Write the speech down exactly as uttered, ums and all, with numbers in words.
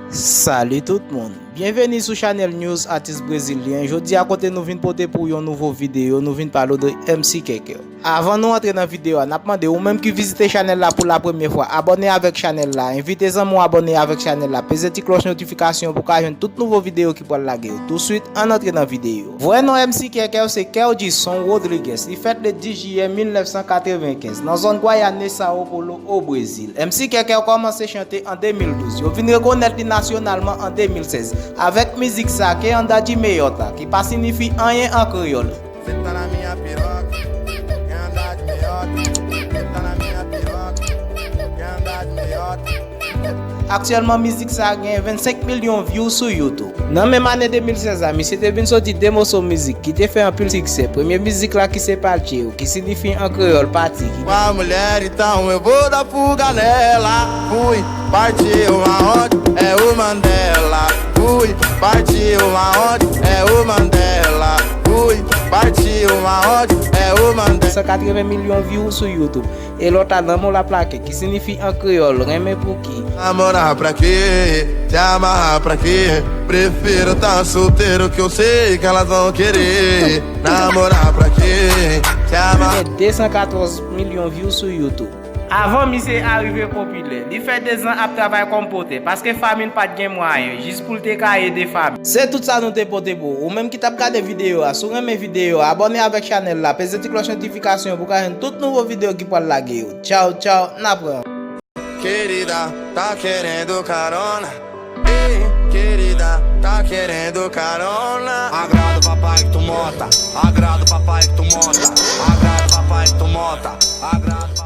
Salut tout moun! Byenveni sou chanèl News Artist Brezilyen. Jodi a kote nou vin pote pou yon nouvo videyo, nou vin pale w de M C Kèkè. Avan nou antre nan videyo a, n ap mande ou menm ki vizite chanèl la pou la premyè fwa, abòne avèk chanèl la, envite zanmi w abòne avèk chanèl la, peze ti klòch notifikasyon pou w ka jwenn tout nouvo videyo ki pral lage yo. Touswit, ann antre nan videyo. Vrè non M C Kèkè se Keldisson Rodrigues. Li fèt le dis jiyè mil nèf san katrevenkenz nan zòn Guaianês, São Paulo, o Brezil. M C Kèkè kòmanse chante an de mil douz. Yo vin rekonèt li nasyonalman an de mil sèz avèk mizik sa, Quem anda de meiota, ki pa sinifi anyen an kreyòl. Senta na minha piroca, quem anda de meiota, senta na minha piroca, quem anda de meiota. Aktyèlman, mizik sa a gen vennsenk milyon view sou YouTube. Nan menm ane de mil sèz la, misye te vin soti de moso mizik ki te fè anpil siksè. Premye mizik la ki se Partiu, ki sinifi an kreyòl pati, ki... Com a mulher, então eu vou dar fuga nela. Fui, partiu aonde? É o Mandela. Fui, partiu aonde? É o Mandela. Fui, partiu aonde? É o Mandela. San katreven milyon view sou YouTube. E lòt la, Namorar pra quê, ki sinifi an kreyòl, renmen pou ki. Namorar pra quê? Se amarrar pra quê? Prefiro tá solteiro que eu sei que elas vão querer. Namorar pra quê? Se amarrar. Gen de san katòz milyon view sou YouTube. Avan misye arive popilè, li fè de zan ap travay kòm pòtè, paske fanmi l pa t gen mwayen, jis pou l te ka ede fanmi. Se tout sa nou te pote pou ou. Ou menm ki t ap gade videyo a, si w renmen videyo a, abòne avèk chanèl la, peze ti klòch notifikasyon pou w ka jwenn tout nouvo videyo ki pral lage yo. Tchaw, tchaw, n ap wè. Querida, tá querendo carona? Ei, querida, tá querendo carona? Agrada o papai que tu mota, agrada o papai que tu mota, agrada o papai que tu mota, agrada.